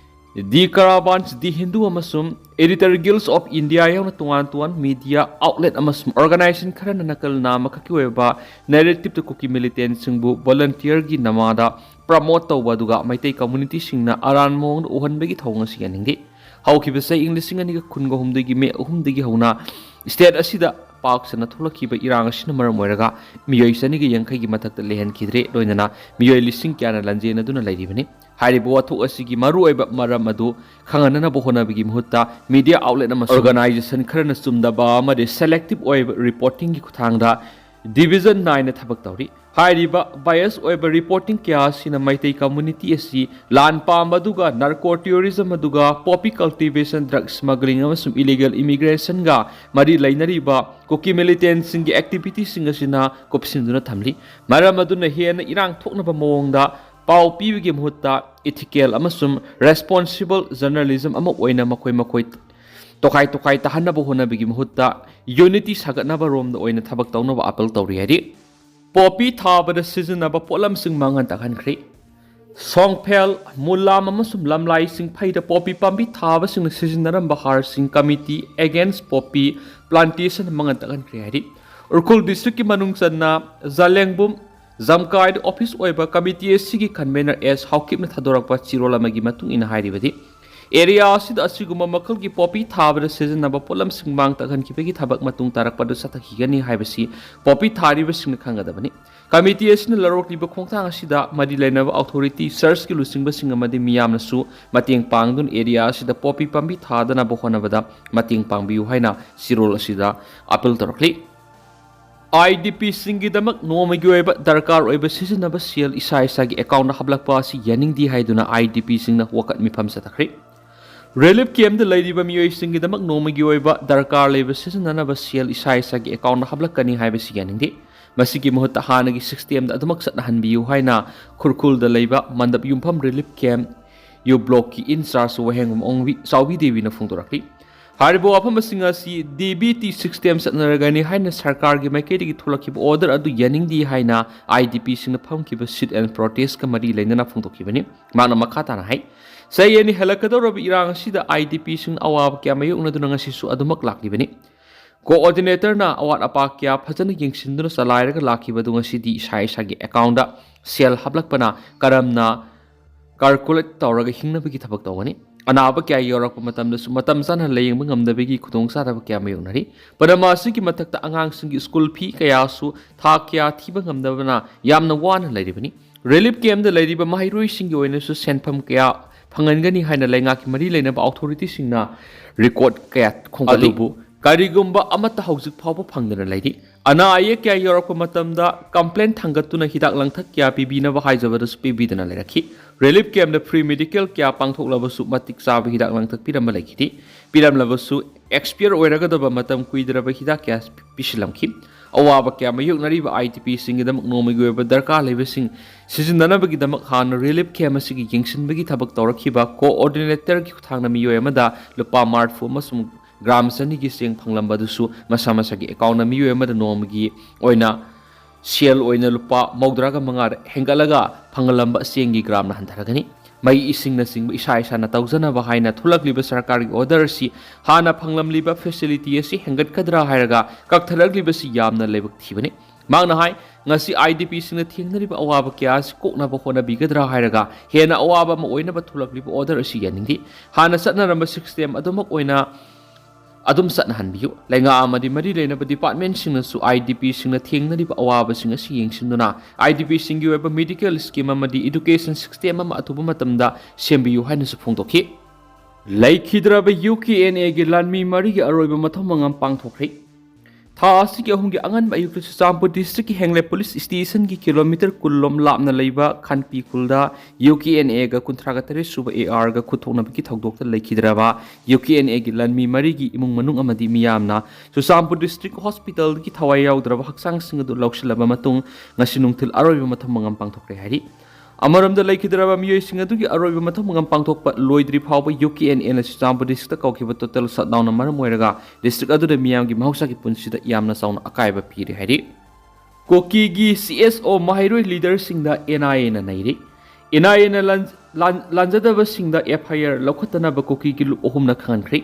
The Caravans, The Hindu ꯑꯃꯁꯨꯡ Editor Guilds of India ꯌꯥꯎꯅ ꯇꯣꯉꯥꯟ ꯇꯣꯉꯥꯟꯕ media outlet ꯑꯃꯁꯨꯡ organization ꯈꯔꯅ ꯅꯀꯜ ꯅꯥꯝꯃꯈꯛꯀꯤ ꯑꯣꯏꯕ narrativeꯇ ꯀꯨꯀꯤ militantꯁꯤꯡꯕꯨ volunteerꯒꯤ ꯅꯃꯥꯗ promote ꯇꯧꯕ, ꯑꯗꯨꯒ ꯃꯩꯇꯩ communityꯁꯤꯡꯅ ꯑꯔꯥꯟ ꯃꯑꯣꯡꯗ ꯎꯍꯟꯕꯒꯤ ꯊꯧꯑꯣꯡ ꯑꯁꯤ ꯌꯥꯅꯤꯡꯗꯦ꯫ ꯍꯧꯈꯤꯕ ꯆꯍꯤ ꯏꯪ ꯂꯤꯁꯤꯡ ꯑꯅꯤꯒ ꯀꯨꯟꯒ ꯍꯨꯝꯗꯣꯏꯒꯤ May ꯑꯍꯨꯝꯗꯒꯤ ꯍꯧꯅ State ꯑꯁꯤꯗ ꯄꯥꯛ ꯁꯟꯅ ꯊꯣꯛꯂꯛꯈꯤꯕ ꯏꯔꯥꯡ ꯑꯁꯤꯅ ꯃꯔꯝ ꯑꯣꯏꯔꯒ ꯃꯤꯑꯣꯏ ꯆꯅꯤꯒ ꯌꯥꯡꯈꯩꯒꯤ ꯃꯊꯛꯇ ꯂꯩꯍꯟꯈꯤꯗ꯭ꯔꯦ, ꯂꯣꯏꯅꯅ ꯃꯤꯑꯣꯏ ꯂꯤꯁꯤꯡ ꯀꯌꯥꯅ ꯂꯥꯟꯖꯦꯟꯅꯗꯨꯅ ꯂꯩꯔꯤꯕꯅꯤ꯫ ꯍꯥꯏꯔꯤꯕ ꯋꯥꯊꯣꯛ ꯑꯁꯤꯒꯤ ꯃꯔꯨꯑꯣꯏꯕ ꯃꯔꯝ ꯑꯗꯨ ꯈꯪꯍꯟꯅꯅꯕ ꯍꯣꯠꯅꯕꯒꯤ ꯃꯍꯨꯠꯇ media outlet ꯑꯃꯁꯨꯡ organization ꯈꯔꯅ ꯆꯨꯝꯗꯕ ꯑꯃꯗꯤ selective ꯑꯣꯏꯕ reportingꯒꯤ ꯈꯨꯠꯊꯥꯡꯗ division ꯅꯥꯏꯅ ꯊꯕꯛ ꯇꯧꯔꯤ꯫ ꯍꯥꯏꯔꯤꯕ bias ꯑꯣꯏꯕ reporting ꯀꯌꯥ ꯑꯁꯤꯅ ꯃꯩꯇꯩ community ꯑꯁꯤ ꯂꯥꯟ ꯄꯥꯝꯕ ꯑꯗꯨꯒ narco terrorism ꯑꯗꯨꯒ poppy cultivation, drug smuggling ꯑꯃꯁꯨꯡ illegal immigrationꯒ ꯃꯔꯤ ꯂꯩꯅꯔꯤꯕ ꯀꯨꯀꯤ militantꯁꯤꯡꯒꯤ activityꯁꯤꯡ ꯑꯁꯤꯅ ꯀꯨꯞꯁꯤꯟꯗꯨꯅ ꯊꯝꯂꯤ꯫ ꯃꯔꯝ ꯑꯗꯨꯅ ꯍꯦꯟꯅ ꯏꯔꯥꯡ ꯊꯣꯛꯅꯕ ꯃꯑꯣꯡꯗ ꯄꯥꯎ ꯄꯤꯕꯒꯤ ꯃꯍꯨꯠꯇ ethical ꯑꯃꯁꯨꯡ responsible journalism ꯑꯃ ꯑꯣꯏꯅ ꯃꯈꯣꯏ ꯃꯈꯣꯏ ꯇꯣꯈꯥꯏ ꯇꯣꯈꯥꯏ ꯇꯥꯍꯟꯅꯕ ꯍꯣꯠꯅꯕꯒꯤ ꯃꯍꯨꯠꯇ unity ꯁꯥꯒꯠꯅꯕ ꯔꯣꯝꯗ ꯑꯣꯏꯅ ꯊꯕꯛ ꯇꯧꯅꯕ appeal ꯇꯧꯔꯤ ꯍꯥꯏꯔꯤ꯫ Poppy ꯊꯥꯕꯗ ꯁꯤꯖꯤꯟꯅꯕ ꯄꯣꯠꯂꯝꯁꯤꯡ ꯃꯥꯡꯍꯟ ꯇꯥꯛꯍꯟꯈ꯭ꯔꯦ꯫ ꯁꯣꯡꯐꯦꯜ, ꯃꯨꯂꯥꯝ ꯑꯃꯁꯨꯡ ꯂꯝꯂꯥꯏꯁꯤꯡ ꯐꯩꯗ poppy ꯄꯥꯝꯕꯤ ꯊꯥꯕꯁꯤꯡꯅ ꯁꯤꯖꯤꯟꯅꯔꯝꯕ ꯍꯥꯔꯁꯤꯡ Committee Against Poppy Plantation ꯃꯥꯡꯍꯟ ꯇꯥꯛꯍꯟꯈ꯭ꯔꯦ ꯍꯥꯏꯔꯤ꯫ ꯎꯈ꯭ꯔꯨꯜ districtꯀꯤ ꯃꯅꯨꯡ ꯆꯟꯅ ꯖꯂꯦꯡꯕꯨꯝ, ꯖꯝꯀꯥꯏꯗ office ꯑꯣꯏꯕ committee ꯑꯁꯤꯒꯤ convener ꯑꯦꯁ ꯍꯥꯎꯀꯤꯞꯅ ꯊꯥꯗꯣꯔꯛꯄ ꯆꯤꯔꯣꯜ ꯑꯃꯒꯤ ꯃꯇꯨꯡ ꯏꯟꯅ ꯍꯥꯏꯔꯤꯕꯗꯤ, area ꯑꯁꯤꯗ ꯑꯁꯤꯒꯨꯝꯕ ꯃꯈꯜꯒꯤ poppy ꯊꯥꯕꯗ ꯁꯤꯖꯤꯟꯅꯕ ꯄꯣꯠꯂꯝꯁꯤꯡ ꯃꯥꯡ ꯇꯥꯛꯍꯟꯈꯤꯕꯒꯤ ꯊꯕꯛ ꯃꯇꯨꯡ ꯇꯥꯔꯛꯄꯗꯨ ꯆꯠꯊꯈꯤꯒꯅꯤ ꯍꯥꯏꯕꯁꯤ poppy ꯊꯥꯔꯤꯕꯁꯤꯡꯅ ꯈꯪꯒꯗꯕꯅꯤ꯫ Committee ꯑꯁꯤꯅ ꯂꯧꯔꯛꯂꯤꯕ ꯈꯣꯡꯊꯥꯡ ꯑꯁꯤꯗ ꯃꯔꯤ ꯂꯩꯅꯕ authority, churchꯀꯤ ꯂꯨꯆꯤꯡꯕꯁꯤꯡ ꯑꯃꯗꯤ ꯃꯤꯌꯥꯝꯅꯁꯨ ꯃꯇꯦꯡ ꯄꯥꯡꯗꯨꯅ area ꯑꯁꯤꯗ poppy ꯄꯥꯝꯕꯤ ꯊꯥꯗꯅꯕ ꯍꯣꯠꯅꯕꯗ ꯃꯇꯦꯡ ꯄꯥꯡꯕꯤꯌꯨ ꯍꯥꯏꯅ ꯆꯤꯔꯣꯜ ꯑꯁꯤꯗ appeal ꯇꯧꯔꯛꯂꯤ꯫ IDPꯁꯤꯡꯒꯤꯗꯃꯛ ꯅꯣꯡꯃꯒꯤ ꯑꯣꯏꯕ ꯗꯔꯀꯥꯔ ꯑꯣꯏꯕ ꯁꯤꯖꯤꯟꯅꯕ ꯁꯦꯜ ꯏꯁꯥ ꯏꯁꯥꯒꯤ accountꯇ ꯍꯥꯞꯂꯛꯄ ꯑꯁꯤ ꯌꯥꯅꯤꯡꯗꯦ ꯍꯥꯏꯗꯨꯅ IDPꯁꯤꯡꯅ ꯋꯥꯀꯠ ꯃꯤꯐꯝ ꯆꯠꯊꯈ꯭ꯔꯤ꯫ Relief campꯇ ꯂꯩꯔꯤꯕ ꯃꯤꯑꯣꯏꯁꯤꯡꯒꯤꯗꯃꯛ ꯅꯣꯡꯃꯒꯤ ꯑꯣꯏꯕ ꯗꯔꯀꯥꯔ ꯂꯩꯕ ꯁꯤꯖꯤꯟꯅꯅꯕ ꯁꯦꯜ ꯏꯁꯥ ꯏꯁꯥꯒꯤ accountꯇ ꯍꯥꯞꯂꯛꯀꯅꯤ ꯍꯥꯏꯕꯁꯤ ꯌꯥꯅꯤꯡꯗꯦ꯫ ꯃꯁꯤꯒꯤ ꯃꯍꯨꯠꯇ ꯍꯥꯟꯅꯒꯤ systemꯗ ꯑꯗꯨꯃꯛ ꯆꯠꯅꯍꯟꯕꯤꯌꯨ ꯍꯥꯏꯅ ꯈꯨꯔꯈꯨꯜꯗ ꯂꯩꯕ ꯃꯟꯗꯞ ꯌꯨꯝꯐꯝ Relief Camp U Blockꯀꯤ in charge ꯋꯥꯍꯦꯡꯕꯝ ꯑꯣꯡꯕꯤ ꯆꯥꯎꯕꯤ ꯗꯦꯕꯤꯅ ꯐꯣꯡꯗꯣꯔꯛꯂꯤ꯫ ꯍꯥꯏꯔꯤꯕ ꯋꯥꯐꯝꯁꯤꯡ ꯑꯁꯤ DBT system ꯆꯠꯅꯔꯒꯅꯤ ꯍꯥꯏꯅ ꯁꯔꯀꯥꯔꯒꯤ ꯃꯥꯏꯀꯩꯗꯒꯤ ꯊꯣꯛꯂꯛꯈꯤꯕ order ꯑꯗꯨ ꯌꯥꯅꯤꯡꯗꯦ ꯍꯥꯏꯅ IDPꯁꯤꯡꯅ ꯐꯝꯈꯤꯕ sit-in protestꯀ ꯃꯔꯤ ꯂꯩꯅꯅ ꯐꯣꯡꯗꯣꯛꯈꯤꯕꯅꯤ꯫ ꯃꯍꯥꯛꯅ ꯃꯈꯥ ꯇꯥꯅ ꯍꯥꯏ, ꯆꯍꯤ ꯑꯅꯤ ꯍꯦꯜꯂꯛꯀꯗꯧꯔꯕ ꯏꯔꯥꯡ ꯑꯁꯤꯗ IDPꯁꯤꯡꯅ ꯑꯋꯥꯕ ꯀꯌꯥ ꯃꯥꯌꯣꯛꯅꯗꯨꯅ ꯉꯁꯤꯁꯨ ꯑꯗꯨꯃꯛ ꯂꯥꯛꯂꯤꯕꯅꯤ꯫ Coordinatorꯅ ꯑꯋꯥꯠ ꯑꯄꯥ ꯀꯌꯥ ꯐꯖꯅ ꯌꯦꯡꯁꯤꯟꯗꯨꯅ ꯆꯂꯥꯏꯔꯒ ꯂꯥꯛꯈꯤꯕ ꯑꯗꯨ ꯉꯁꯤꯗꯤ ꯏꯁꯥ ꯏꯁꯥꯒꯤ accountꯇ ꯁꯦꯜ ꯍꯥꯞꯂꯛꯄꯅ ꯀꯔꯝꯅ calculate ꯇꯧꯔꯒ ꯍꯤꯡꯅꯕꯒꯤ ꯊꯕꯛ ꯇꯧꯒꯅꯤ? ꯑꯅꯥꯕ ꯀꯌꯥ ꯌꯧꯔꯛꯄ ꯃꯇꯝꯗꯁꯨ ꯃꯇꯝ ꯆꯥꯅ ꯂꯥꯌꯦꯡꯕ ꯉꯝꯗꯕꯒꯤ ꯈꯨꯗꯣꯡꯆꯥꯗꯕ ꯀꯌꯥ ꯃꯥꯌꯣꯛꯅꯔꯤ꯫ ꯄꯗꯃꯥ ꯑꯁꯤꯒꯤ ꯃꯊꯛꯇ ꯑꯉꯥꯡꯁꯤꯡꯒꯤ ꯁ꯭ꯀꯨꯜ ꯐꯤ ꯀꯌꯥꯁꯨ ꯊꯥ ꯀꯌꯥ ꯊꯤꯕ ꯉꯝꯗꯕꯅ ꯌꯥꯝꯅ ꯋꯥꯅ ꯂꯩꯔꯤꯕꯅꯤ꯫ ꯔꯤꯂꯤꯐ ꯀꯦꯝꯞꯇ ꯂꯩꯔꯤꯕ ꯃꯍꯩꯔꯣꯏꯁꯤꯡꯒꯤ ꯑꯣꯏꯅꯁꯨ ꯁꯦꯟꯐꯝ ꯀꯌꯥ ꯐꯪꯍꯟꯒꯅꯤ ꯍꯥꯏꯅ ꯂꯩꯉꯥꯛꯀꯤ ꯃꯔꯤ ꯂꯩꯅꯕ ꯑꯣꯊꯣꯔꯤꯇꯤꯁꯤꯡꯅ ꯔꯦꯀꯣꯔꯗ ꯀꯌꯥ ꯈꯣꯝꯒꯠꯂꯤ꯫ ꯑꯗꯨꯕꯨ ꯀꯔꯤꯒꯨꯝꯕ ꯑꯃꯠꯇ ꯍꯧꯖꯤꯛ ꯐꯥꯎꯕ ꯐꯪꯗꯅ ꯂꯩꯔꯤ꯫ ꯑꯅꯥ ꯑꯌꯦꯛ ꯀꯌꯥ ꯌꯧꯔꯛꯄ ꯃꯇꯝꯗ ꯀꯝꯄ꯭ꯂꯦꯟ ꯊꯥꯡꯒꯠꯇꯨꯅ ꯍꯤꯗꯥꯛ ꯂꯥꯡꯊꯛ ꯀꯌꯥ ꯄꯤꯕꯤꯅꯕ ꯍꯥꯏꯖꯕꯗꯁꯨ ꯄꯤꯕꯤꯗꯅ ꯂꯩꯔꯛꯈꯤ꯫ ꯔꯤꯂꯤꯐ ꯀꯦꯝꯞꯇ ꯐ꯭ꯔꯤ ꯃꯦꯗꯤꯀꯦꯜ ꯀꯌꯥ ꯄꯥꯡꯊꯣꯛꯂꯕꯁꯨ ꯃꯇꯤꯛ ꯆꯥꯕ ꯍꯤꯗꯥꯛ ꯂꯥꯡꯊꯛ ꯄꯤꯔꯝꯕ ꯂꯩꯈꯤꯗꯦ꯫ ꯄꯤꯔꯝꯂꯕꯁꯨ ꯑꯦꯛꯁꯄꯤꯌꯔ ꯑꯣꯏꯔꯒꯗꯕ ꯃꯇꯝ ꯀꯨꯏꯗ꯭ꯔꯕ ꯍꯤꯗꯥꯛ ꯀꯌꯥ ꯄꯤꯁꯤꯜꯂꯝꯈꯤ꯫ ꯑꯋꯥꯕ ꯀꯌꯥ ꯃꯥꯌꯣꯛꯅꯔꯤꯕ ꯑꯥꯏ ꯗꯤ ꯄꯤꯁꯤꯡꯒꯤꯗꯃꯛ ꯅꯣꯡꯃꯒꯤ ꯑꯣꯏꯕ ꯗꯔꯀꯥꯔ ꯂꯩꯕꯁꯤꯡ ꯁꯤꯖꯤꯟꯅꯅꯕꯒꯤꯗꯃꯛ ꯍꯥꯟꯅ ꯔꯤꯂꯤꯐ ꯀꯦꯝꯞ ꯑꯁꯤꯒꯤ ꯌꯦꯡꯁꯤꯟꯕꯒꯤ ꯊꯕꯛ ꯇꯧꯔꯛꯈꯤꯕ ꯀꯣꯑꯣꯔꯗꯤꯅꯦꯇꯔꯒꯤ ꯈꯨꯠꯊꯥꯡꯗ ꯃꯤꯑꯣꯏ ꯑꯃꯗ ꯂꯨꯄꯥ ꯃꯔꯤꯐꯨ ꯑꯃꯁꯨꯡ ꯒ꯭ꯔꯥꯝ ꯆꯅꯤꯒꯤ ꯆꯦꯡ ꯐꯪꯂꯝꯕꯗꯨꯁꯨ ꯃꯁꯥ ꯃꯁꯥꯒꯤ ꯑꯦꯀꯥꯎꯟꯗ ꯃꯤꯑꯣꯏ ꯑꯃꯗ ꯅꯣꯡꯃꯒꯤ ꯑꯣꯏꯅ ꯁꯦꯜ ꯑꯣꯏꯅ ꯂꯨꯄꯥ ꯃꯧꯗ꯭ꯔꯥꯒ ꯃꯉꯥꯗ ꯍꯦꯟꯒꯠꯂꯒ ꯐꯪꯍꯜꯂꯝꯕ ꯆꯦꯡꯒꯤ ꯒ꯭ꯔꯥꯝꯅ ꯍꯟꯊꯔꯒꯅꯤ꯫ ꯃꯩ ꯏꯁꯤꯡꯅꯆꯤꯡꯕ ꯏꯁꯥ ꯏꯁꯥꯅ ꯇꯧꯖꯅꯕ ꯍꯥꯏꯅ ꯊꯣꯛꯂꯛꯂꯤꯕ ꯁꯔꯀꯥꯔꯒꯤ ꯑꯣꯔꯗꯔ ꯑꯁꯤ ꯍꯥꯟꯅ ꯐꯪꯂꯝꯂꯤꯕ ꯐꯦꯁꯤꯂꯤꯇꯤ ꯑꯁꯤ ꯍꯦꯟꯒꯠꯀꯗ꯭ꯔꯥ ꯍꯥꯏꯔꯒ ꯀꯛꯊꯔꯛꯂꯤꯕꯁꯤ ꯌꯥꯝꯅ ꯂꯥꯏꯕꯛ ꯊꯤꯕꯅꯤ꯫ ꯃꯍꯥꯛꯅ ꯍꯥꯏ, ꯉꯁꯤ ꯑꯥꯏ ꯗꯤ ꯄꯤꯁꯤꯡꯅ ꯊꯦꯡꯅꯔꯤꯕ ꯑꯋꯥꯕ ꯀꯌꯥ ꯑꯁꯤ ꯀꯣꯛꯅꯕ ꯍꯣꯠꯅꯕꯤꯒꯗ꯭ꯔꯥ ꯍꯥꯏꯔꯒ ꯍꯦꯟꯅ ꯑꯋꯥꯕ ꯑꯃ ꯑꯣꯏꯅꯕ ꯊꯣꯛꯂꯛꯂꯤꯕ ꯑꯣꯔꯗꯔ ꯑꯁꯤ ꯌꯥꯅꯤꯡꯗꯦ꯫ ꯍꯥꯟꯅ ꯆꯠꯅꯔꯝꯕ ꯁꯤꯁꯇꯦꯝ ꯑꯗꯨꯃꯛ ꯑꯣꯏꯅ ꯑꯗꯨꯝ ꯆꯠꯅꯍꯟꯕꯤꯌꯨ꯫ ꯂꯩꯉꯥꯛ ꯑꯃꯗꯤ ꯃꯔꯤ ꯂꯩꯅꯕ ꯗꯤꯄꯥꯔꯠꯃꯦꯟꯁꯤꯡꯅꯁꯨ ꯑꯥꯏ ꯗꯤ ꯄꯤꯁꯤꯡꯅ ꯊꯦꯡꯅꯔꯤꯕ ꯑꯋꯥꯕꯁꯤꯡ ꯑꯁꯤ ꯌꯦꯡꯁꯤꯟꯗꯨꯅ ꯑꯥꯏ ꯗꯤ ꯄꯤꯁꯤꯡꯒꯤ ꯑꯣꯏꯕ ꯃꯦꯗꯤꯀꯦꯜ ꯁ꯭ꯀꯤꯝ ꯑꯃꯗꯤ ꯏꯗꯨꯀꯦꯁꯟ ꯁꯤꯁꯇꯦꯝ ꯑꯃ ꯑꯊꯨꯕ ꯃꯇꯝꯗ ꯁꯦꯝꯕꯤꯌꯨ ꯍꯥꯏꯅꯁꯨ ꯐꯣꯡꯗꯣꯛꯈꯤ꯫ ꯂꯩꯈꯤꯗ꯭ꯔꯕ ꯌꯨ ꯀꯦ ꯑꯦꯟ ꯑꯦꯒꯤ ꯂꯥꯟꯃꯤ ꯃꯔꯤꯒꯤ ꯑꯔꯣꯏꯕ ꯃꯊꯧ ꯃꯉꯝ ꯄꯥꯡꯊꯣꯛꯈ꯭ꯔꯦ꯫ ꯊꯥ ꯑꯁꯤꯒꯤ ꯑꯍꯨꯝꯒꯤ ꯑꯉꯟꯕ ꯑꯌꯨꯛꯇ ꯆꯨꯔꯆꯥꯟꯄꯨꯔ ꯗꯤꯁꯇ꯭ꯔꯤꯛꯀꯤ ꯍꯦꯡꯂꯦ ꯄꯨꯂꯤꯁ ꯁ꯭ꯇꯦꯁꯟꯒꯤ ꯀꯤꯂꯣꯃꯤꯇꯔ ꯀꯨꯟ ꯂꯣꯝ ꯂꯥꯞꯅ ꯂꯩꯕ ꯈꯥꯟꯄꯤ ꯈꯨꯜꯗ ꯌꯨ ꯀꯦ ꯑꯦꯟ ꯑꯦꯒ ꯀꯨꯟꯊ꯭ꯔꯥꯒ ꯇꯔꯦꯠ ꯁꯨꯕ ꯑꯦ ꯑꯥꯔꯒ ꯈꯨꯠꯊꯣꯛꯅꯕꯒꯤ ꯊꯧꯗꯣꯛꯇ ꯂꯩꯈꯤꯗ꯭ꯔꯕ ꯌꯨ ꯀꯦ ꯑꯦꯟ ꯑꯦꯒꯤ ꯂꯥꯟꯃꯤ ꯃꯔꯤꯒꯤ ꯏꯃꯨꯡ ꯃꯅꯨꯡ ꯑꯃꯗꯤ ꯃꯤꯌꯥꯝꯅ ꯆꯨꯔꯆꯥꯟꯄꯨꯔ ꯗꯤꯁꯇ꯭ꯔꯤꯛ ꯍꯣꯁꯄꯤꯇꯥꯜꯗꯒꯤ ꯊꯋꯥꯏ ꯌꯥꯎꯗ꯭ꯔꯕ ꯍꯛꯆꯥꯡꯁꯤꯡ ꯑꯗꯨ ꯂꯧꯁꯤꯜꯂꯕ ꯃꯇꯨꯡ ꯉꯁꯤ ꯅꯨꯡꯊꯤꯜ ꯑꯔꯣꯏꯕ ꯃꯊꯧ ꯃꯉꯝ ꯄꯥꯡꯊꯣꯛꯈ꯭ꯔꯦ ꯍꯥꯏꯔꯤ꯫ ꯑꯃꯔꯣꯝꯗ, ꯂꯩꯈꯤꯗ꯭ꯔꯕ ꯃꯤꯑꯣꯏꯁꯤꯡ ꯑꯗꯨꯒꯤ ꯑꯔꯣꯏꯕ ꯃꯊꯧ ꯃꯉꯝ ꯄꯥꯡꯊꯣꯛꯄ ꯂꯣꯏꯗ꯭ꯔꯤ ꯐꯥꯎꯕ ꯌꯨ ꯀꯦ ꯑꯦꯟ ꯑꯦꯅ ꯆꯨꯔꯆꯥꯟꯄꯨꯔ ꯗꯤꯁꯇ꯭ꯔꯤꯛꯇ ꯀꯧꯈꯤꯕ ꯇꯣꯇꯦꯜ ꯁꯠꯗꯥꯎꯟꯅ ꯃꯔꯝ ꯑꯣꯏꯔꯒ ꯗꯤꯁꯇ꯭ꯔꯤꯛ ꯑꯗꯨꯗ ꯃꯤꯌꯥꯝꯒꯤ ꯃꯍꯧꯁꯥꯒꯤ ꯄꯨꯟꯁꯤꯗ ꯌꯥꯝꯅ ꯆꯥꯎꯅ ꯑꯀꯥꯏꯕ ꯄꯤꯔꯦ ꯍꯥꯏꯔꯤ꯫ ꯀꯨꯀꯤꯒꯤ ꯁꯤ ꯑꯦꯁ ꯑꯣ ꯃꯍꯩꯔꯣꯏ ꯂꯤꯗꯔꯁꯤꯡꯗ ꯑꯦꯟ ꯑꯥꯏ ꯑꯦꯅ ꯅꯩꯔꯤ꯫ ꯑꯦꯟ ꯑꯥꯏ ꯑꯦꯅ ꯂꯥꯟ-, ꯂꯥꯟ-, ꯂꯥꯟꯖꯗꯕꯁꯤꯡꯗ ꯑꯦꯐ ꯑꯥꯏ ꯑꯥꯔ ꯂꯧꯈꯠꯇꯅꯕ ꯀꯨꯀꯤꯒꯤ ꯂꯨꯞ ꯑꯍꯨꯝꯅ ꯈꯪꯍꯟꯈ꯭ꯔꯤ꯫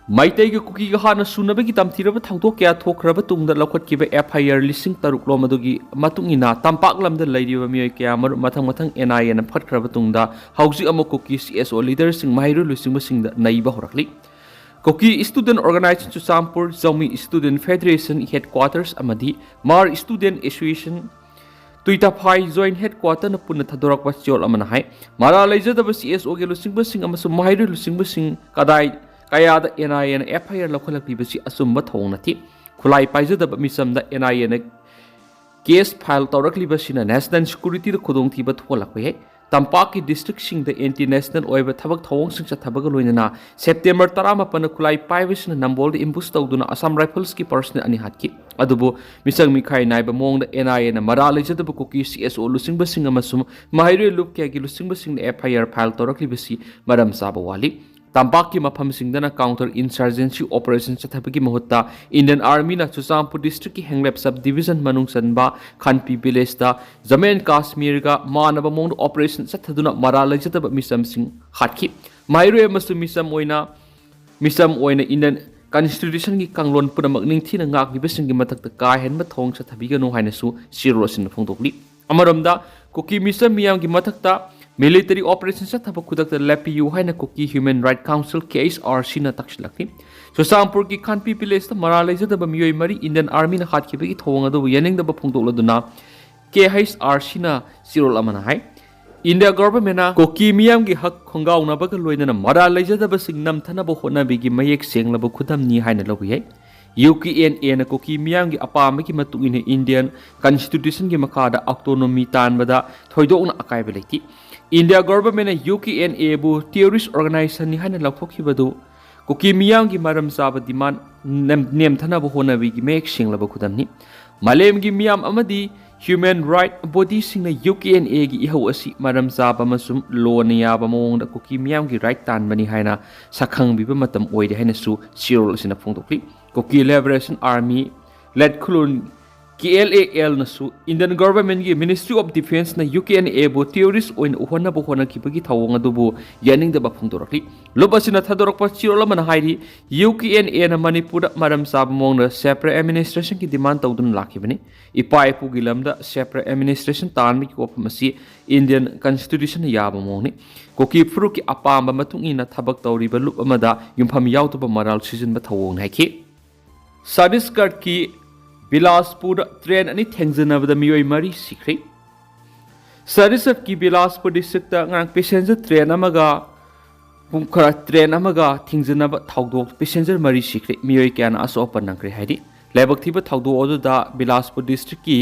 ꯃꯩꯇꯩꯒ ꯀꯨꯀꯤꯒ ꯍꯥꯟꯅ ꯁꯨꯅꯕꯒꯤ ꯇꯝꯊꯤꯔꯕ ꯊꯧꯗꯣꯛ ꯀꯌꯥ ꯊꯣꯛꯈ꯭ꯔꯕ ꯇꯨꯡꯗ ꯂꯧꯈꯠꯈꯤꯕ F I R ꯂꯤꯁꯤꯡ ꯇꯔꯨꯛ ꯂꯣꯝ ꯑꯗꯨꯒꯤ ꯃꯇꯨꯡ ꯏꯟꯅ ꯇꯝꯄꯥꯛ ꯂꯝꯗ ꯂꯩꯔꯤꯕ ꯃꯤꯑꯣꯏ ꯀꯌꯥ ꯃꯔꯨꯝ ꯃꯊꯪ ꯃꯊꯪ N I A ꯅ ꯐꯠꯈ꯭ꯔꯕ ꯇꯨꯡꯗ ꯍꯧꯖꯤꯛ ꯑꯃꯨꯛ ꯀꯨꯀꯤ C S O leader ꯁꯤꯡ ꯃꯍꯩꯔꯣꯏ ꯂꯨꯆꯤꯡꯕꯁꯤꯡꯗ ꯅꯩꯕ ꯍꯧꯔꯛꯂꯤ꯫ ꯀꯨꯀꯤ Student Organisation Churachandpur, ꯖꯧꯃꯤ Student Federation Headquarters ꯑꯃꯗꯤ ꯃꯥꯔ Student Association ꯇꯨꯏꯇꯥꯐꯥꯏ Joint Headquarter ꯅ ꯄꯨꯟꯅ ꯊꯥꯗꯣꯔꯛꯄ ꯆꯦꯔꯣꯜ ꯑꯃꯅ ꯍꯥꯏ, ꯃꯔꯥꯜ ꯂꯩꯖꯗꯕ C S O ꯒꯤ ꯂꯨꯆꯤꯡꯕꯁꯤꯡ ꯑꯃꯁꯨꯡ ꯃꯍꯩꯔꯣꯏ ꯂꯨꯆꯤꯡꯕꯁꯤꯡ ꯀꯗꯥꯏ ꯀꯌꯥꯗ N I A ꯅ F I R ꯂꯧꯈꯠꯂꯛꯂꯤꯕꯁꯤ ꯑꯆꯨꯝꯕ ꯊꯧꯑꯣꯡ ꯅꯠꯇꯦ꯫ ꯈꯨꯠꯂꯥꯏ ꯄꯥꯏꯖꯗꯕ ꯃꯤꯆꯝꯗ N I A ꯅ case file ꯇꯧꯔꯛꯂꯤꯕꯁꯤꯅ national security ꯗ ꯈꯨꯗꯣꯡꯊꯤꯕ ꯊꯣꯛꯍꯜꯂꯛꯄ ꯌꯥꯏ꯫ ꯇꯝꯄꯥꯛꯀꯤ district ꯁꯤꯡꯗ anti national ꯑꯣꯏꯕ ꯊꯕꯛ ꯊꯧꯑꯣꯡꯁꯤꯡ ꯆꯠꯊꯕꯒ ꯂꯣꯏꯅꯅ September ꯇꯔꯥꯃꯥꯄꯟꯗ ꯈꯨꯠꯂꯥꯏ ꯄꯥꯏꯕꯁꯤꯡꯅ ꯅꯝꯕꯣꯜꯗ ambush ꯇꯧꯗꯨꯅ Assam Rifles ꯀꯤ personnel ꯑꯅꯤ ꯍꯥꯠꯈꯤ꯫ ꯑꯗꯨꯕꯨ ꯃꯤꯆꯪ ꯃꯤꯈꯥꯏ ꯅꯥꯏꯕ ꯃꯑꯣꯡꯗ N I A ꯅ ꯃꯔꯥꯜ ꯂꯩꯖꯗꯕ ꯀꯨꯀꯤ C S O ꯂꯨꯆꯤꯡꯕꯁꯤꯡ ꯑꯃꯁꯨꯡ ꯃꯍꯩꯔꯣꯏ ꯂꯨꯞ ꯀꯌꯥꯒꯤ ꯂꯨꯆꯤꯡꯕꯁꯤꯡꯅ F I R file ꯇꯧꯔꯛꯂꯤꯕꯁꯤ ꯃꯔꯝ ꯆꯥꯕ ꯋꯥꯠꯂꯤ꯫ ꯇꯝꯄꯥꯛꯀꯤ ꯃꯐꯝꯁꯤꯡꯗꯅ counter insurgency operation ꯆꯠꯊꯕꯒꯤ ꯃꯍꯨꯠꯇ Indian Army ꯅ ꯆꯨꯔꯆꯥꯟꯄꯨꯔ district ꯀꯤ ꯍꯦꯡꯂꯦꯞ sub division ꯃꯅꯨꯡ ꯆꯟꯕ ꯈꯥꯟꯄꯤ village ꯇ ꯖꯝꯃꯨ ꯑꯦꯟ ꯀꯥꯁꯃꯤꯔꯒ ꯃꯥꯟꯅꯕ ꯃꯑꯣꯡꯗ operation ꯆꯠꯊꯗꯨꯅ ꯃꯔꯥꯜ ꯂꯩꯖꯗꯕ ꯃꯤꯆꯝꯁꯤꯡ ꯍꯥꯠꯈꯤ꯫ ꯃꯍꯩꯔꯣꯏ ꯑꯃꯁꯨꯡ ꯃꯤꯆꯝ ꯑꯣꯏꯅ, ꯃꯤꯆꯝ ꯑꯣꯏꯅ Indian Constitution ꯒꯤ ꯀꯥꯡꯂꯣꯟ ꯄꯨꯝꯅꯃꯛ ꯅꯤꯡꯊꯤꯅ ꯉꯥꯛꯂꯤꯕꯁꯤꯡꯒꯤ ꯃꯊꯛꯇ ꯀꯥ ꯍꯦꯟꯕ ꯊꯧꯑꯣꯡ ꯆꯠꯊꯕꯤꯒꯅꯨ ꯍꯥꯏꯅꯁꯨ ꯆꯦꯔꯣꯜ ꯑꯁꯤꯅ ꯐꯣꯡꯗꯣꯛꯂꯤ꯫ ꯑꯃꯔꯣꯝꯗ, ꯀꯨꯀꯤ ꯃꯤꯆꯝ ꯃꯤꯌꯥꯝꯒꯤ ꯃꯊꯛꯇ military operation ꯆꯠꯊꯕ ꯈꯨꯗꯛꯇ ꯂꯦꯞꯄꯤꯌꯨ ꯍꯥꯏꯅ ꯀꯨꯀꯤ Human Right Council, K H R C ꯅ ꯇꯛꯁꯤꯜꯂꯛꯂꯤ꯫ ꯆꯨꯔꯆꯥꯟꯄꯨꯔꯒꯤ ꯈꯥꯟꯄꯤ village ꯇ ꯃꯔꯥꯜ ꯂꯩꯖꯗꯕ ꯃꯤꯑꯣꯏ ꯃꯔꯤ Indian Army ꯅ ꯍꯥꯠꯈꯤꯕꯒꯤ ꯊꯧꯑꯣꯡ ꯑꯗꯨꯕꯨ ꯌꯥꯅꯤꯡꯗꯕ ꯐꯣꯡꯗꯣꯛꯂꯗꯨꯅ K H R C ꯅ ꯆꯦꯔꯣꯜ ꯑꯃꯅ ꯍꯥꯏ, India government ꯅ ꯀꯨꯀꯤ ꯃꯤꯌꯥꯝꯒꯤ ꯍꯛ ꯈꯣꯡꯒꯥꯎꯅꯕꯒ ꯂꯣꯏꯅꯅ ꯃꯔꯥꯜ ꯂꯩꯖꯗꯕꯁꯤꯡ ꯅꯝꯊꯅꯕ ꯍꯣꯠꯅꯕꯒꯤ ꯃꯌꯦꯛ ꯁꯦꯡꯂꯕ ꯈꯨꯗꯝꯅꯤ ꯍꯥꯏꯅ ꯂꯧꯕ ꯌꯥꯏ꯫ U K N A ꯅ ꯀꯨꯀꯤ ꯃꯤꯌꯥꯝꯒꯤ ꯑꯄꯥꯝꯕꯒꯤ ꯃꯇꯨꯡ ꯏꯟꯅ Indian Constitution ꯒꯤ ꯃꯈꯥꯗ autonomy ꯇꯥꯟꯕꯗ ꯊꯣꯏꯗꯣꯛꯅ ꯑꯀꯥꯏꯕ ꯂꯩꯇꯦ꯫ India government ꯅ U K N A ꯕꯨ terrorist organization ꯅꯤ ꯍꯥꯏꯅ ꯂꯥꯎꯊꯣꯛꯈꯤꯕꯗꯨ ꯀꯨꯀꯤ ꯃꯤꯌꯥꯝꯒꯤ ꯃꯔꯝ ꯆꯥꯕ demand ꯅꯦꯝ-, ꯅꯦꯝꯊꯅꯕ ꯍꯣꯠꯅꯕꯒꯤ ꯃꯌꯦꯛ ꯁꯦꯡꯂꯕ ꯈꯨꯗꯝꯅꯤ꯫ ꯃꯥꯂꯦꯝꯒꯤ ꯃꯤꯌꯥꯝ ꯑꯃꯗꯤ human right body ꯁꯤꯡꯅ U K N A ꯒꯤ ꯏꯍꯧ ꯑꯁꯤ ꯃꯔꯝ ꯆꯥꯕ ꯑꯃꯁꯨꯡ ꯂꯣꯟꯅ ꯌꯥꯕ ꯃꯑꯣꯡꯗ ꯀꯨꯀꯤ ꯃꯤꯌꯥꯝꯒꯤ right ꯇꯥꯟꯕꯅꯤ ꯍꯥꯏꯅ ꯁꯛꯈꯪꯕꯤꯕ ꯃꯇꯝ ꯑꯣꯏꯔꯦ ꯍꯥꯏꯅꯁꯨ ꯆꯦꯔꯣꯜ ꯑꯁꯤꯅ ꯐꯣꯡꯗꯣꯛꯂꯤ꯫ Kuki Liberation Army ꯂꯦꯠꯈꯨꯂꯨꯟ ꯀꯦ ꯑꯦꯜ ꯑꯦ ꯑꯦꯜꯅꯁꯨ Indian Governmentꯀꯤ Ministry of Defenceꯅ ꯌꯨ ꯀꯦ ꯑꯦꯟ ꯑꯦꯕꯨ terrorist ꯑꯣꯏꯅ ꯎꯍꯟꯅꯕ ꯍꯣꯠꯅꯈꯤꯕꯒꯤ ꯊꯧꯑꯣꯡ ꯑꯗꯨꯕꯨ ꯌꯥꯅꯤꯡꯗꯕ ꯐꯣꯡꯗꯣꯔꯛꯂꯤ꯫ ꯂꯨꯞ ꯑꯁꯤꯅ ꯊꯥꯗꯣꯔꯛꯄ ꯆꯦꯔꯣꯜ ꯑꯃꯅ ꯍꯥꯏꯔꯤ, ꯌꯨ ꯀꯦ ꯑꯦꯟ ꯑꯦꯅ ꯃꯅꯤꯄꯨꯔꯗ ꯃꯔꯝ ꯆꯥꯕ ꯃꯑꯣꯡꯗ separate administrationꯒꯤ demand ꯇꯧꯗꯨꯅ ꯂꯥꯛꯈꯤꯕꯅꯤ꯫ ꯏꯄꯥ ꯏꯄꯨꯒꯤ ꯂꯝꯗ separate administration ꯇꯥꯟꯕꯒꯤ ꯋꯥꯐꯝ ꯑꯁꯤ Indian Constitutionꯅ ꯌꯥꯕ ꯃꯑꯣꯡꯅꯤ꯫ ꯀꯨꯀꯤ ꯐꯨꯔꯨꯞꯀꯤ ꯑꯄꯥꯝꯕ ꯃꯇꯨꯡ ꯏꯟꯅ ꯊꯕꯛ ꯇꯧꯔꯤꯕ ꯂꯨꯞ ꯑꯃꯗ ꯌꯨꯝꯐꯝ ꯌꯥꯎꯗꯕ ꯃꯔꯥꯜ ꯁꯤꯖꯤꯟꯕ ꯊꯧꯑꯣꯡꯅꯤ ꯍꯥꯏꯈꯤ꯫ ꯆꯇꯤꯁꯒꯔꯀꯤ ꯕꯤꯂꯥꯁꯄꯨꯔꯗ train ꯑꯅꯤ ꯊꯦꯡꯖꯤꯟꯅꯕꯗ ꯃꯤꯑꯣꯏ ꯃꯔꯤ ꯁꯤꯈ꯭ꯔꯦ꯫ ꯆꯇꯤꯁꯒꯔꯀꯤ ꯕꯤꯂꯥꯁꯄꯨꯔ districtꯇ ꯉꯔꯥꯡ passenger train ꯑꯃꯒ ꯄꯨꯡ ꯈꯔ train ꯑꯃꯒ ꯊꯤꯡꯖꯤꯟꯅꯕ ꯊꯧꯗꯣꯛ passenger ꯃꯔꯤ ꯁꯤꯈ꯭ꯔꯦ, ꯃꯤꯑꯣꯏ ꯀꯌꯥꯅ ꯑꯁꯣꯛ ꯑꯄꯟ ꯅꯪꯈ꯭ꯔꯦ ꯍꯥꯏꯔꯤ꯫ ꯂꯥꯏꯕꯛ ꯊꯤꯕ ꯊꯧꯗꯣꯛ ꯑꯗꯨꯗ ꯕꯤꯂꯥꯁꯄꯨꯔ districtꯀꯤ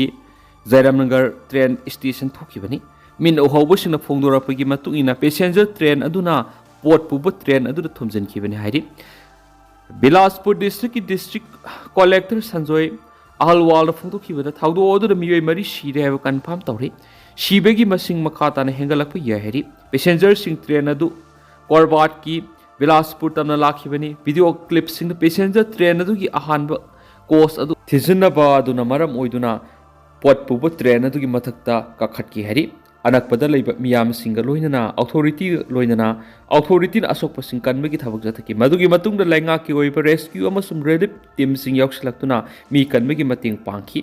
ꯖꯥꯏꯔꯥꯝꯅꯒꯔ train station ꯊꯣꯛꯈꯤꯕꯅꯤ꯫ ꯃꯤꯠꯅ ꯎꯍꯧꯕꯁꯤꯡꯅ ꯐꯣꯡꯗꯣꯔꯛꯄꯒꯤ ꯃꯇꯨꯡ ꯏꯟꯅ, passenger train ꯑꯗꯨꯅ ꯄꯣꯠ ꯄꯨꯕ train ꯑꯗꯨꯗ ꯊꯣꯝꯖꯤꯟꯈꯤꯕꯅꯤ ꯍꯥꯏꯔꯤ꯫ ꯕꯤꯂꯥꯁꯄꯨꯔ districtꯀꯤ district collector ꯁꯟꯖꯣꯏ ꯑꯍꯜꯋꯥꯜꯗ ꯐꯣꯡꯗꯣꯛꯈꯤꯕꯗ, ꯊꯧꯗꯣꯛ ꯑꯗꯨꯗ ꯃꯤꯑꯣꯏ ꯃꯔꯤ ꯁꯤꯔꯦ ꯍꯥꯏꯕ confirm ꯇꯧꯔꯤ꯫ ꯁꯤꯕꯒꯤ ꯃꯁꯤꯡ ꯃꯈꯥ ꯇꯥꯅ ꯍꯦꯟꯒꯠꯂꯛꯄ ꯌꯥꯏ ꯍꯥꯏꯔꯤ꯫ Passengerꯁꯤꯡ train ꯑꯗꯨ ꯀꯣꯔꯕꯥꯠꯀꯤ ꯕꯤꯂꯥꯁꯄꯨꯔ ꯇꯝꯅ ꯂꯥꯛꯈꯤꯕꯅꯤ꯫ Video clipꯁꯤꯡꯗ passenger train ꯑꯗꯨꯒꯤ ꯑꯍꯥꯟꯕ coach ꯑꯗꯨ ꯊꯤꯖꯤꯟꯅꯕ ꯑꯗꯨꯅ ꯃꯔꯝ ꯑꯣꯏꯗꯨꯅ ꯄꯣꯠ ꯄꯨꯕ train ꯑꯗꯨꯒꯤ ꯃꯊꯛꯇ ꯀꯥꯈꯠꯈꯤ ꯍꯥꯏꯔꯤ꯫ ꯑꯅꯛꯄꯗ ꯂꯩꯕ ꯃꯤꯌꯥꯝꯁꯤꯡꯒ ꯂꯣꯏꯅꯅ authorityꯒ ꯂꯣꯏꯅꯅ authorityꯅ ꯑꯁꯣꯛꯄꯁꯤꯡ ꯀꯟꯕꯒꯤ ꯊꯕꯛ ꯆꯠꯊꯈꯤ꯫ ꯃꯗꯨꯒꯤ ꯃꯇꯨꯡꯗ ꯂꯩꯉꯥꯛꯀꯤ ꯑꯣꯏꯕ rescue ꯑꯃꯁꯨꯡ relief teamꯁꯤꯡ ꯌꯧꯁꯤꯜꯂꯛꯇꯨꯅ ꯃꯤ ꯀꯟꯕꯒꯤ ꯃꯇꯦꯡ ꯄꯥꯡꯈꯤ꯫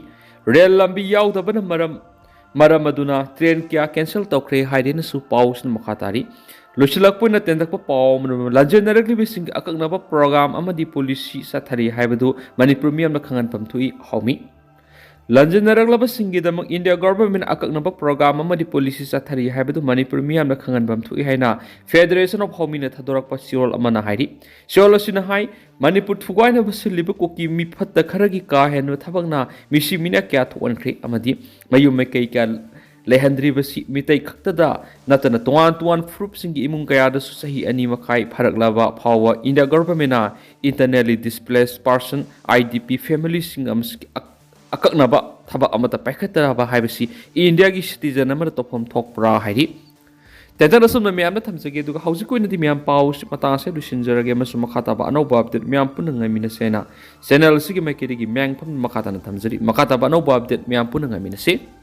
ꯔꯦꯜ ꯂꯝꯕꯤ ꯌꯥꯎꯗꯕꯅ ꯃꯔꯝ, ꯃꯔꯝ ꯑꯗꯨꯅ train ꯀꯌꯥ cancel ꯇꯧꯈ꯭ꯔꯦ ꯍꯥꯏꯔꯦꯅꯁꯨ ꯄꯥꯎꯁꯤꯅ ꯃꯈꯥ ꯇꯥꯔꯤ꯫ ꯂꯣꯏꯁꯤꯜꯂꯛꯄ ꯑꯣꯏꯅ ꯇꯦꯟꯇꯛꯄ ꯄꯥꯎ ꯑꯃꯅ, ꯂꯥꯟꯖꯦꯟꯅꯔꯛꯂꯤꯕꯁꯤꯡꯒꯤ ꯑꯀꯛꯅꯕ program ꯑꯃꯗꯤ policy ꯆꯠꯊꯔꯤ ꯍꯥꯏꯕꯗꯨ ꯃꯅꯤꯄꯨꯔ ꯃꯤꯌꯥꯝꯅ ꯈꯪꯍꯟꯐꯝ ꯊꯣꯛꯏ ꯍꯥꯎꯃꯤ꯫ ꯂꯥꯟꯖꯦꯟꯅꯔꯛꯂꯕꯁꯤꯡꯒꯤꯗꯃꯛ India Governmentꯅ ꯑꯀꯛꯅꯕ program ꯑꯃꯗꯤ policy ꯆꯠꯊꯔꯤ ꯍꯥꯏꯕꯗꯨ ꯃꯅꯤꯄꯨꯔ ꯃꯤꯌꯥꯝꯅ ꯈꯪꯍꯟꯐꯝ ꯊꯣꯛꯏ ꯍꯥꯏꯅ Federation of ꯍꯥꯎꯃꯤꯅ ꯊꯥꯗꯣꯔꯛꯄ ꯆꯦꯔꯣꯜ ꯑꯃꯅ ꯍꯥꯏꯔꯤ꯫ ꯆꯦꯔꯣꯜ ꯑꯁꯤꯅ ꯍꯥꯏ, ꯃꯅꯤꯄꯨꯔ ꯊꯨꯒꯥꯏꯅꯕ ꯁꯤꯜꯂꯤꯕ ꯀꯨꯀꯤ ꯃꯤꯐꯠꯇ ꯈꯔꯒꯤ ꯀꯥ ꯍꯦꯟꯕ ꯊꯕꯛꯅ ꯃꯤꯁꯤ ꯃꯤꯅ ꯀꯌꯥ ꯊꯣꯛꯍꯟꯈ꯭ꯔꯦ ꯑꯃꯗꯤ ꯃꯌꯨꯝ ꯃꯀꯩ ꯀꯌꯥ ꯂꯩꯍꯟꯗ꯭ꯔꯤꯕꯁꯤ ꯃꯤꯇꯩ ꯈꯛꯇꯗ ꯅꯠꯇꯅ ꯇꯣꯉꯥꯟ ꯇꯣꯉꯥꯟ ꯐꯨꯔꯨꯞꯁꯤꯡꯒꯤ ꯏꯃꯨꯡ ꯀꯌꯥꯗꯁꯨ ꯆꯍꯤ ꯑꯅꯤ ꯃꯈꯥꯏ ꯐꯥꯔꯛꯂꯕ ꯐꯥꯎꯕ India Governmentꯅ internally displaced person, I D P familyꯁꯤꯡ ꯑꯃꯁꯨꯡ ꯑꯛ-, ꯑꯀꯛꯅꯕ ꯊꯕꯛ ꯑꯃꯠꯇ ꯄꯥꯏꯈꯠꯇ꯭ꯔꯕ ꯍꯥꯏꯕꯁꯤ Indiaꯒꯤ citizen ꯑꯃꯅ ꯇꯧꯐꯝ ꯊꯣꯛꯄ꯭ꯔꯥ ꯍꯥꯏꯔꯤ꯫ ꯇꯥꯏꯇꯜ ꯑꯁꯨꯝꯅ ꯃꯌꯥꯝꯗ ꯊꯝꯖꯒꯦ, ꯑꯗꯨꯒ ꯍꯧꯖꯤꯛꯀꯤ ꯑꯣꯏꯅꯗꯤ ꯃꯌꯥꯝ ꯄꯥꯎ ꯃꯇꯥꯡ ꯑꯁꯦ ꯂꯣꯏꯁꯤꯟꯖꯔꯒꯦ, ꯑꯃꯁꯨꯡ ꯃꯈꯥ ꯇꯥꯕ ꯑꯅꯧꯕ ꯑꯞꯗꯦꯠ ꯃꯌꯥꯝ ꯄꯨꯟꯅ ꯉꯥꯏꯃꯤꯟꯅꯁꯦꯅ ꯆꯦꯅꯦꯜ ꯑꯁꯤꯒꯤ ꯃꯥꯏꯀꯩꯗꯒꯤ ꯃꯌꯥꯝꯐꯝ ꯃꯈꯥ ꯇꯥꯅ ꯊꯝꯖꯔꯤ꯫ ꯃꯈꯥ ꯇꯥꯕ ꯑꯅꯧꯕ ꯑꯞꯗꯦꯠ ꯃꯌꯥꯝ ꯄꯨꯟꯅ ꯉꯥꯏꯃꯤꯟꯅꯁꯤ꯫